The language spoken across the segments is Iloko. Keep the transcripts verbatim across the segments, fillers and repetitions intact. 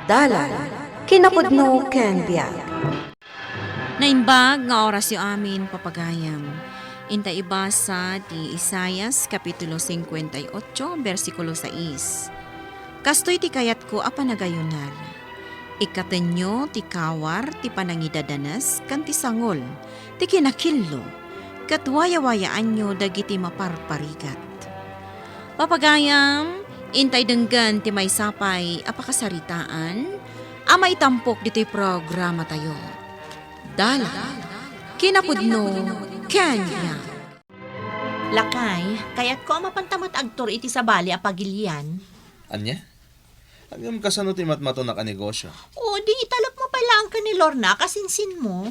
Dalan, kinapudno ken biag. Naimbag nga orasyo amin, papagayam. Inta ibasa ti Isaias, Kapitulo cincuenta y ocho, bersikulo sais. Kastoy ti kayatko a panagayunar. Ikkatenyo ti kawar ti panangidadanes ken ti sangol ti kinakillo, ket wayawayaanyo dagiti maparparigat. Papagayam, intay denggen ti maysa pay a pakasaritaan a maitampok ditoy programatayo. Dalan, kinapudno, ken biag. Lakay, kayatko a mapanta met agtur iti sabali a pagilian. Ania? Ngem kasano ti matmatonak a negosio? O, di italekmo pay laeng ken ni Lorna a kasinsinmo.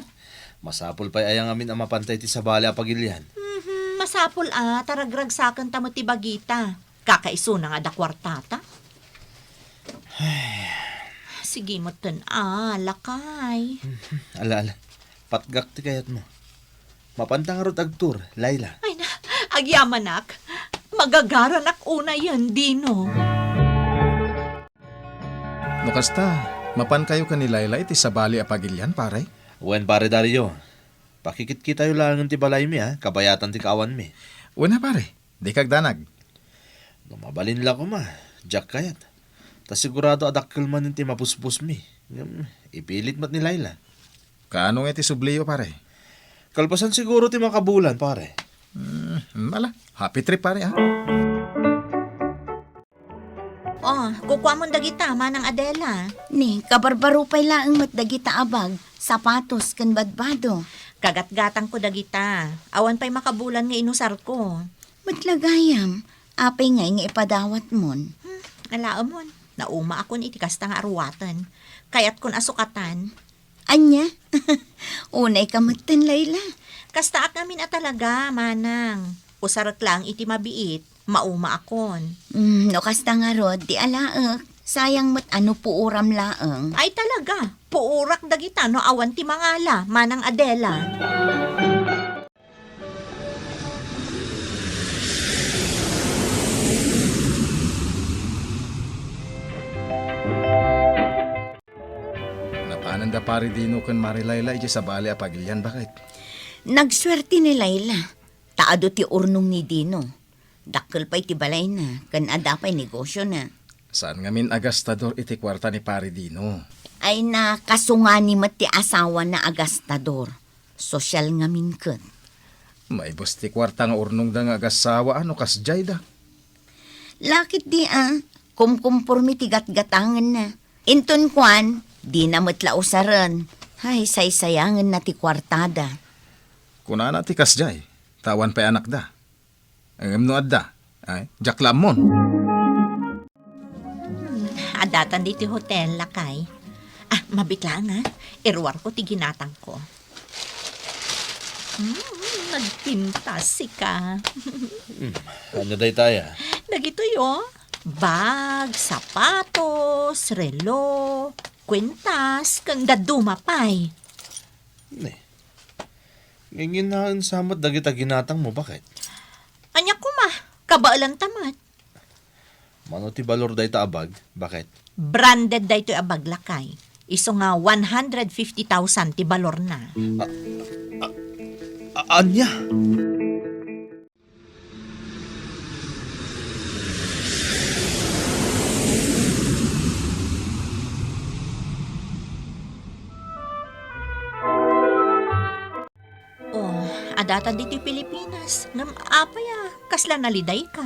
Masapul pay aya ngamin a mapanta iti sabali a pagilian? Mhm, masapul a, ta ragragsakenta met ti bagita. Kakaisuna nga adda kuartata. Sige metten a, lakay. Ala, ala. Patgak ti kayatmo. Mapanta ngarud agtur, Laila. Ay na, agyamanak. Magagaranak unayen, Dino. No kasta, mapankayo ken ni Laila iti sabali a pagilian, pare? Wen, pare Dario. Pakikitkitayo laengen ti balaymi, a, kabayatan ti kaawanmi. Wen a, pare. Dika agdanag. No mabalin la koma, diak kayat. Ta sigurado a dakkel manen ti mapusposmi. Ngem, ipilit met ni Laila. Kaano nga iti subliyo, pare? Kalpasan siguro ti makabulan, pare. Hmm, ala. Happy trip, pare, ha? Oh, kukuamon dagita, Manang Adela. Ni, kabarbaro pay laeng met dagita a bag, sapatos, ken badbado. Kagatgatangko dagita. Awan pay makabulan nga inusarko. Met la gayam, apay ngay nga ipadawatmon? Hmm, alaemon. Naumaakon iti kasta nga aruaten. Kayatkon a sukatan. Ania? Unayka metten, Laila. Kastaak ngamin a talaga, Manang. Usarek laeng iti mabiit, maumaakon. Mm, no kasta ngarud, di alaek. Sayang met a no puoram laeng. Ay talaga, puorak dagita no awan ti mangala, Manang Adela. Napanen da Pari Dino ken Mari Laila idiay sabali a pagilian, baket? Nagsuerte ni Laila, ta adu ti urnong ni Dino. Dakkel pay ti balayna, ken adda pay negosiona. Saan ngamin a gastador iti kuarta ni Pari Dino? Ay, nakasungani met ti asawana a gastador. Sosyal ngamin ket. Maibus ti kuarta nga urnongda nga agassawa, a, no kasdiayda. Lakit di a, kumkumpormi ti gatgatangenna. Inton kuan, dina met la usaren. Ay, saysayangenna ti kuartada. Kunana ti kasdiay, ta awan pay anakda. Ngem no adda, ay, diak la ammon. Hmm, addatan ditoy hotel, lakay. Ah, mabiit laeng, a. Iruarko ti ginatangko. Hmm, nagpintas sika. Hmm, ania daytay, a? Dagitoy, o. Bag, sapatos, relo, kwintas, ken dadduma pay. Ne. Nginginaen sa met dagita ginatangmo, baket? Ania koma, kabaelanta met. Mano ti balor dayta a bag, baket? Branded daytoy a bag, lakay. Isu nga one hundred fifty thousand ti balorna. A, a, a, ania? Oh, addatan ditoy Pilipinas. Ngem apay a kasla nalidayka?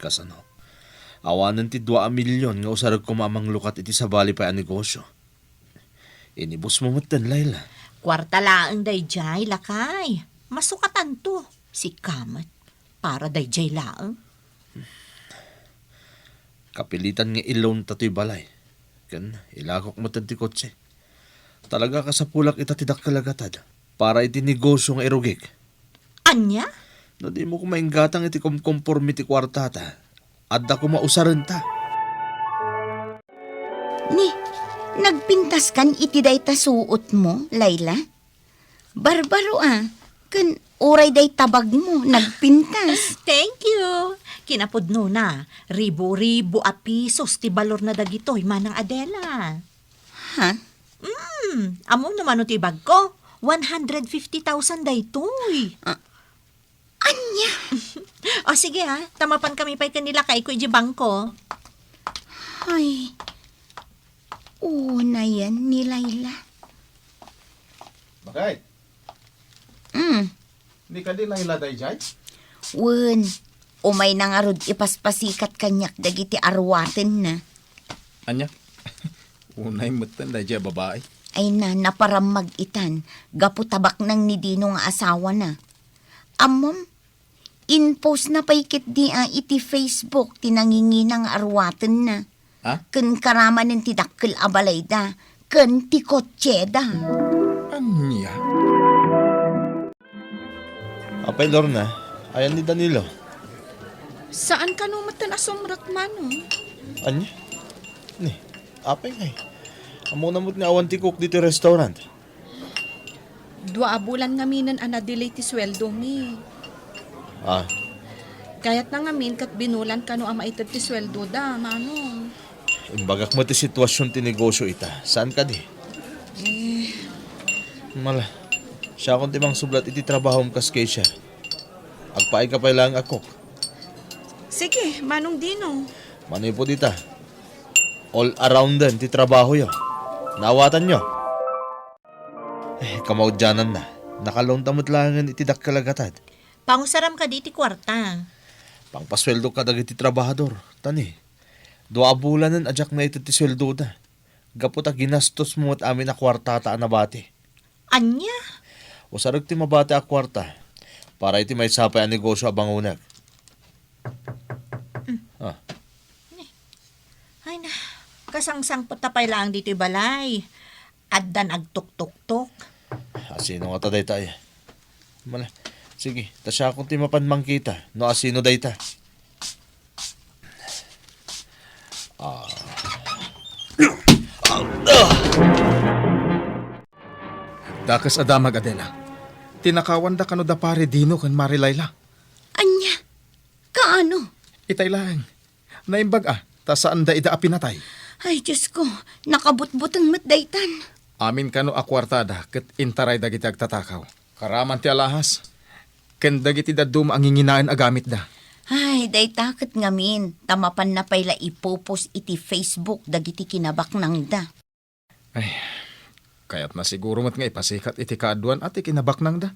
Kasano? Awanen ti dua a milyon nga usarek koma a manglukat iti sabali pay a negosio. Inibusmo metten, Laila. Kuarta laeng daydiay, lakay. Masukatanto. Sika met. Para daydiay laeng. Kapilitan nga i-loan ta toy balay. Ken ilakok metten ti kotse. Talaga a kasapulak ita ti dakkel a gatad para iti negosio nga irugik. Ania? No dimo koma inggatang iti kumkompormi ti kuartata, adda koma usarenta. Ni, nagpintaskan iti dayta suotmo, Laila? Barbaro a, ken uray dayta bagmo, nagpintas. Thank you. Kinapudnona, ribu-ribu a pisos ti balorna dagitoy, Manang Adela. Ha? Mm, ammom no mano ti ibagko? One hundred fifty thousand daytoy. Ah, ania? O sige ha, ta mapankami pay ken ni lakayko idiay bangko. Ay, unayen ni Laila. Bakit? Mm. Ni kadi Laila daydiay? Wen, umayna ngarud ipaspasikat kaniak dagiti aruatenna. Ania? Unay metten daydiay a babai. Ay na, naparammag itan, gapu ta baknang ni Dino nga asawana. Ammom, inpostna pay ketdi a iti Facebook ti nangingina nga aruatenna. Ha? Ken karamanen ti dakkel a balayda, ken ti kotseda. Ania? Apay, Lorna, ayan ni Danilo? Saan kano metten a sumrek, Manong. Ania? Ni, apay ngay? Ammona met nga awan ti cook ditoy restaurant. Dua a bulan ngaminen a na-delay ti sueldomi. Ah. Kayatna ngamin ket binulan kano a maited ti sueldoda, Manong. Imbagak met ti situasion ti negosyo ita. Saan kadi? Eh. Mala, siakon ti mangsublat iti trabahom kas cashier. Agpaayka pay laeng a cook. Sige, Manong Dino. Manipud ita, all-arounden ti trabahoyo. Naawatanyo? Eh, kamaudiananna, nakalonta met laengen iti dakkel a gatad. Pangusaram kadi iti kuarta? Pangpasueldok kadagiti trabahador. Ta ni, dua a bulanen a diak naited ti sueldoda. Gapu ta ginastosmo met amin a kuartata a nabati. Ania? Usarek ti mabati a kuarta para iti maysa pay a negosyo a bangonek. Mm. Ah. Ay na, kasangsangpet ta pay laeng ditoy balay. Addan agtuktoktok. Asino ngata dayta aya? Mala, sige, ta siakon ti mapan mangkita no asino dayta. Ah. Dakes a damag, Adela. Tinakawanda kano da Pare Dino ken Mare Laila. Ania? Kaano? Itay laeng. Naimbag a, ta saanda ida a pinatay. Ay, Diosko, nakabutbuteng met daytan. Amin kano a kuartada ket intaray dagiti agtatakaw. Karaman ti alahas, ken dagiti dadduma a nginginaen a gamitda. Ay, dayta ket ngamin, ta mapanna pay la ipopost iti Facebook dagiti kinabaknangda. Ay, kayatna siguro met nga ipasikat iti kaaduan a ti kinabaknangda.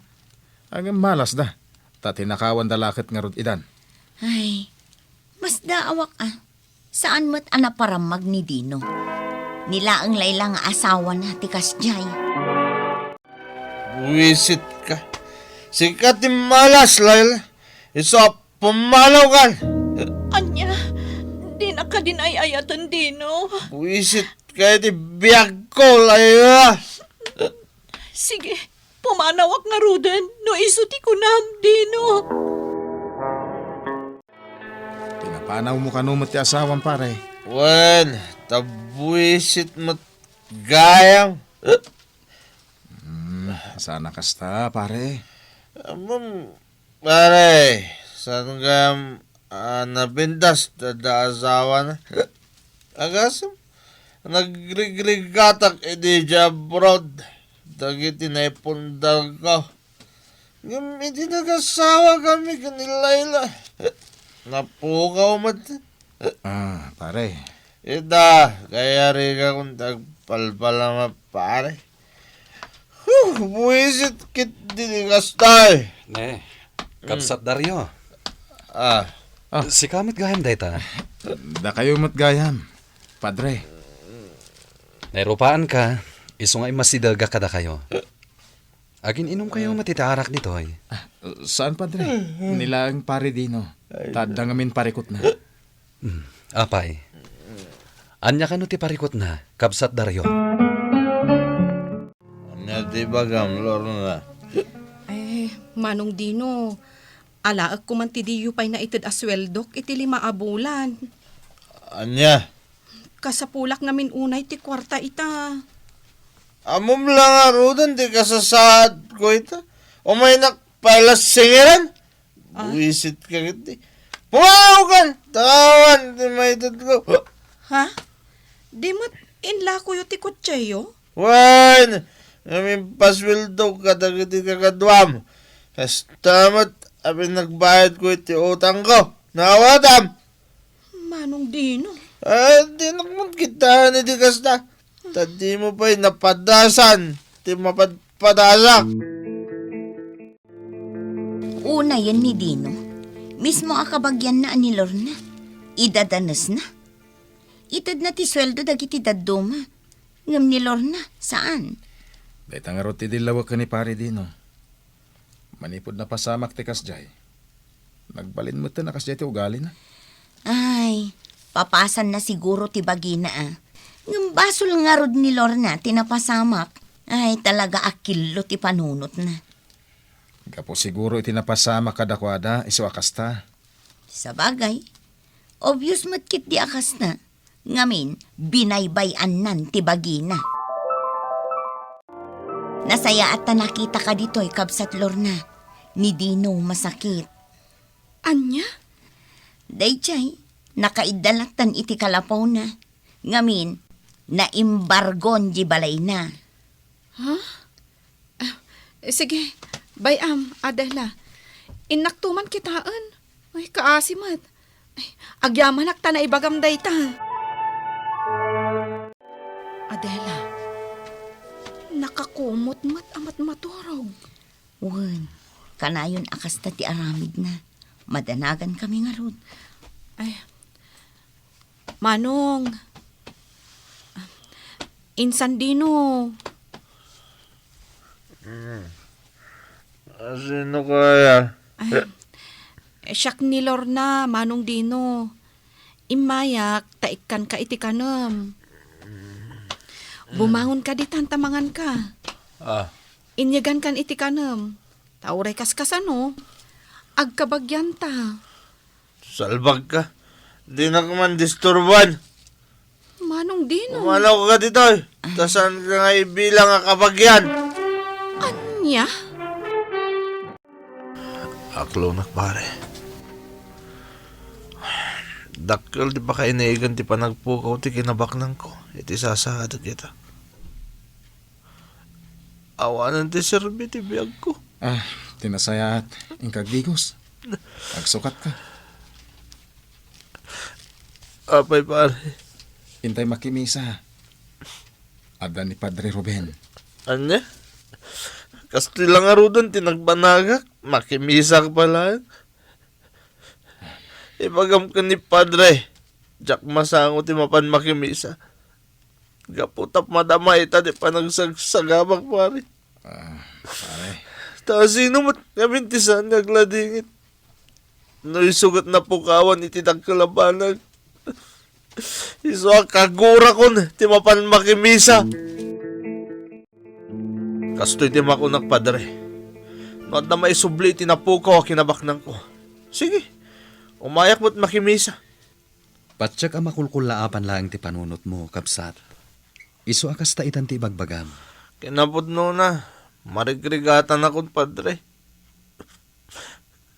Ngem malasda, ta tinakawanda la ket ngarud idan. Ay, masdaawak a. Saan met a naparammag ni Dino. Ni laeng Laila nga asawana ti kasdiay. Buisit ka. Sika ti malas, Laila. Isu a pumanaw kan. Ania? Dinak kadin ay-ayaten, Dino. Buisit ka iti biagko, Laila. Sige, pumanawak ngaruden no isu ti kunam, Dino. Pinapanawmo kano met ti asawam, pare? Wen, ta buisit met gayam. Hmm, saan a kasta, pare. Ammom, pare, saan gayam a napintas dayta asawana? Agasem, nagrigrigatak idi idiay abroad dagiti naipundarko. Ngem idi nagasawa kami ken ni Laila, napukaw met. Ah, pare. Ita, kayarigakon ti agpalpalama, pare. Huh, buisit ketdi ti kasta. Ne, Kabsat Dario. Ah. Ah. Sika met gayam dayta. Dakayo met gayam, Padre. Nairupaanka, isu nga immasidegak kadakayo. Agin-inumkayo met iti arak ditoy? Ah, saan, Padre. Ni laeng Pare Dino. Ay. Ta adda ngamin parikutna. Hmm, apay. Ania kano ti parikutna, Kabsat Dario? Ania ti ibagam, Lorna? Eh, Manong Dino, alaekko man ti diyo pay naited a sueldok iti lima a bulan. Ania? Kasapulak ngamin unay ti kuarta ita. Ammom la ngaruden ti kasasaadko ita. Umaynak pay la singiran. Ah. Buisit ka ketdi. Wow, kan! Tawan ti maitedko. Ha? Di met inlakoyo ti kotseyo? Wen, ngamin pasueldo kadagiti kakaduam. Kasta met a pinagbayadko iti utangko. Naawatam? Manong Dino. Ah, dinak met kitaen iti kasta. Ta dimo pay napadasan ti mapadpadasak. Unayen ni Dino, mismo a kabagianna a ni Lorna, idadanesna. Itedna ti sueldo dagiti dadduma. Ngem ni Lorna, saan. Dayta ngarud ti dillawek ken ni Pare Dino. Manipud napasamak ti kasdiay, nagbalin metten a kasdiay ti ugalina. Ay, papasanna siguro ti bagina, a. Ngem basol ngarud ni Lorna ti napasamak. Ay, talaga a killo ti panunotna. Gapu siguro iti napasamak kadakuada, isu a kasta. Sabagay, obvious met ketdi a kasta. Ngamin, binaybay-annan ti bagina. Nasayaat ta nakitaka ditoy, Kabsat Lorna. Ni Dino masakit. Ania? Daydiay, nakaidda lattan iti kalapawna. Ngamin, naimbargon di balayna. Ha? Ah, sige, bay-am, Adela. Innakto man kitaen. Ay, kaasi met. Ay, agyamanak ta naibagam dayta. Adela, nakakumot met a matmaturog. Wen, kanayon a kasta ti aramidna. Madanagankami ngarud. Ay, Manong. Insan Dino. Hmm. Sino kaya? Ay, eh, siak ni Lorna, Manong Dino. Immayak, ta ikkanka iti kanem. Bumangonka ditan ta manganka. Ah. Inyegankan iti kanem. Ta uray kaskasano, agkabagianta. Salbagka. Dinak man disturban. Manong Dino. Umanaw ka ditoy. Ta saanka nga ibilang a kabagian. Ania? Aklonak, pare. Dakkel ti pakainaigan ti panagpukaw ti kinabaknangko iti sasaadak ita. Awanen ti serbi ti biagko. Ah, ti nasayaat, inka agdigos. Agsukatka. Apay, pare? Intay makimisa. Adda ni Padre Ruben. Ania? Kastoy la ngaruden ti nagbanagak. Makimisak pay laeng. Ibagam ken ni Padre, diak masango ti mapan makimisa. Gapu ta madama ita ti panagsagsagabak, pare. Ah, pare. Ta sino met ngamin ti saan nga agladingit? No isu ket napukawan iti dakkel a banag, isu a kagurakon ti mapan makimisa. Kastoy ti makunak, Padre. No adda maisubli iti napukaw a kinabaknangko, sige, umayak met makimisa. Patiek a makulkullaapan laeng ti panunotmo, kabsat. Isu a kasta itan ti ibagbagam. Kinapudnona, marigrigatanakon, Padre.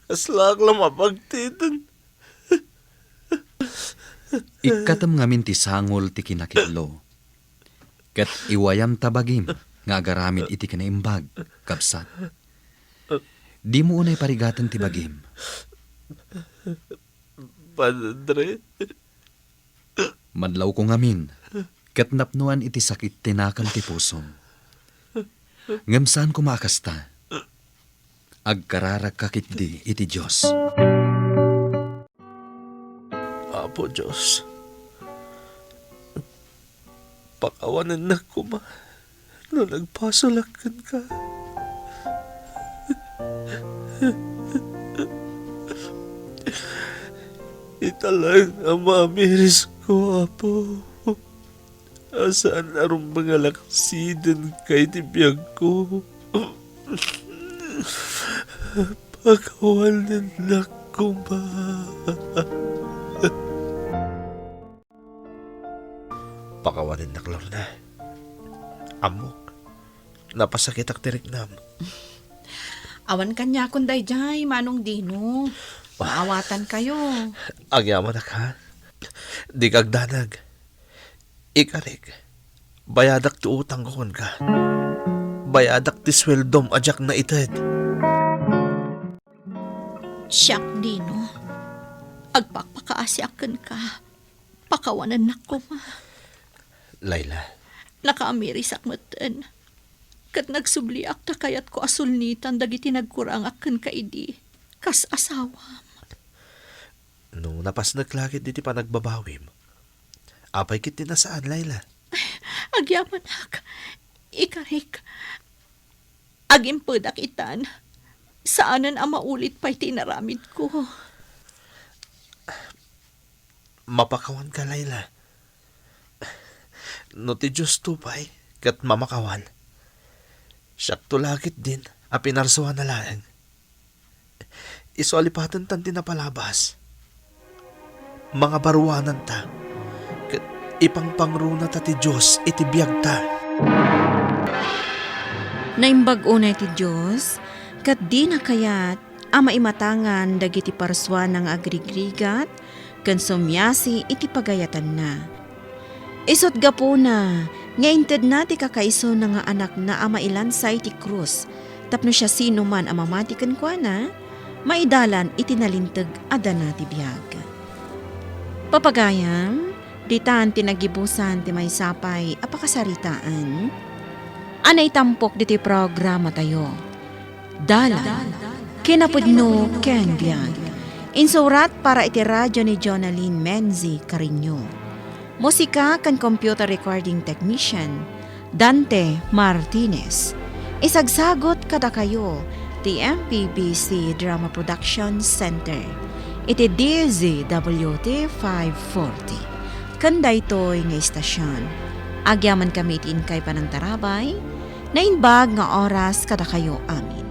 Kaslaak la mapagtiten. Ikkatem ngamin ti sangol ti kinakitlo. Ket iwayam ta bagim nga agaramid iti kinaimbag, kabsat. Dimo unay parigaten ti bagim. Padre. Madlawko ngamin, ket napnoan iti sakit ti nakam ti pusom. Ngem saan koma a kasta. Agkararagka ketdi iti Dios. Apo Dios, pakawanennak koma no nagpasolak kenka. Ita laeng a mamirisko, Apo, a saan a rumbeng a laksidenka iti biagko. Pakawanennak koma. Pakawanennak, Lorna. Ammok, napasakitak ti riknam. Awan kaniakon daydiay, Manong Dino. Maawatankayo. Agyamanak, ha? Dika agdanag. Ikarik, bayadak ti utangko kenka. Bayadak ti sueldom a diak naited. Siak, Dino. Agpakpakaasiak kenka. Pakawanennak koma. Layla. Nakaamirisak metten. Ket nagsubliak ta kayatko a sulnitan dagiti nagkurangak kenka idi, kas asawam. No napasnek la ket diti panagbabawim, apay ket ti nasaan, Layla? Agyamanak, ikarik. Agimpedak itan. Saanen a maulit pay ti inaramidko. Mapakawanka, Layla. No ti Diosto pay ket mamakawan, siakto la ketdin a pinarsuana laeng. Isu a lipatentan ti napalabas. Mangabaruananta, ket ipangpangrunata ti Dios iti biagta. Naimbag unay ti Dios, ket dina kayat a maimatangan dagiti parsuana nga agrigrigat ken sumiasi iti pagayatanna. Isut' gapuna nga intedna ti kakaisuna nga Anakna a mailansa iti krus tapno siasinoman a mamati kenkuana, maidalan iti nalinteg a dana ti biag. Papagayam, ditan ti nagibusan ti maysa pay a pakasaritaan a naitampok ditoy programatayo. Dalan, kinapudno ken biag. Insurat para iti radio ni Jonalyn Menzi Cariño. Musika ken computer recording technician, Dante Martinez. Isagsagut kadakayo ti M P B C Drama Production Center iti D Z W T five forty. Ken daytoy nga istasion, agyamankami iti inkay panangtarabay, naimbag nga oras kadakayo amin.